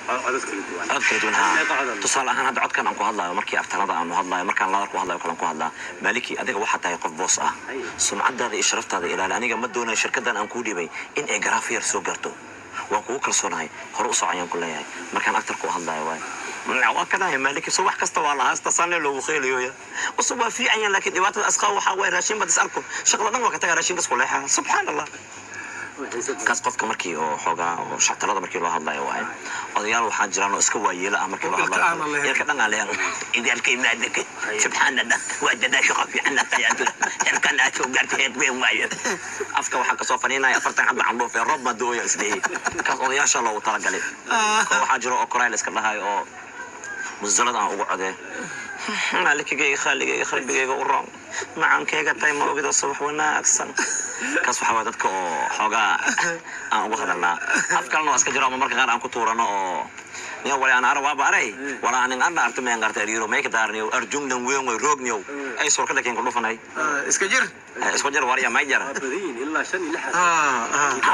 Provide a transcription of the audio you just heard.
Codad kala duwan. Cod kala duwan, haa. Meeqa codad? Tusaale ahaan, hadda codkan aan ku hadlayo, markii aftanada aanu hadlayo, markaan ladar ku hadlayo kalan ku hadlaa. Maliki, adiga waxaa tahay qof boos ah. Sumcadaada iyo sharaftaada ilaali. Aniga ma doonayo shirkadan aan kuu dhibay in ay garaaf yar soo gaarto. Waan kugu kalsoonahay, hore u soc ayaan ku leeyahay markaan actarku hadlayo. Waay, waa kanahay Maliki. So wax kasta waa la haasta, saanle loogu qeyliyoya usub waa fiican yahan, laakiin dhibaatada asqaa waxaa waay raashin bad is arko, shaqada dhan waa ka tagaa, raashinkas ku leexa. Subxaan Allah. Kaas qofka markii oo xoogaa oo shactalada markii loo hadlayo waaye. Odayaal waxaa jiraan oo iska waayeela ah markii loo Ilka hadlayo. aan lahayn. Ilka dhan aan lahayn. Igaalka imaadaka, subxaan Allah, waa dadaa, shaqo fiican heerkan aad soo gaartay heer weyn waaye. Afka waxaa kasoo faniinaya 40 xaba candhuuf ee roob baa dooya isdhihi. Kaas odayaasha loogu talagalay. Kuwa waxaa jiro oo korayl iska dhahayo oo musalad aan ugu codee: maalikigayga, khaaligayga, qalbigayga u roon, macaankayga tahay, ma ogida, subax wanaagsan. Kaas waxaa waay dadka oo xoogaa aan ugu hadalnaa. Af kalena waa iska jiro ama marka qaar aan ku tuurano oo niyo wali aan ara waaba aray wala anin arna arta meen garta eriiro mayka daarniyo arjungnan weyn way roogniyo ay surkada keen ku dhufanay. Iska jir. Isku jir warya may jara. Waa badan yihiin, ilaa shan iyo lix. Ah, ah.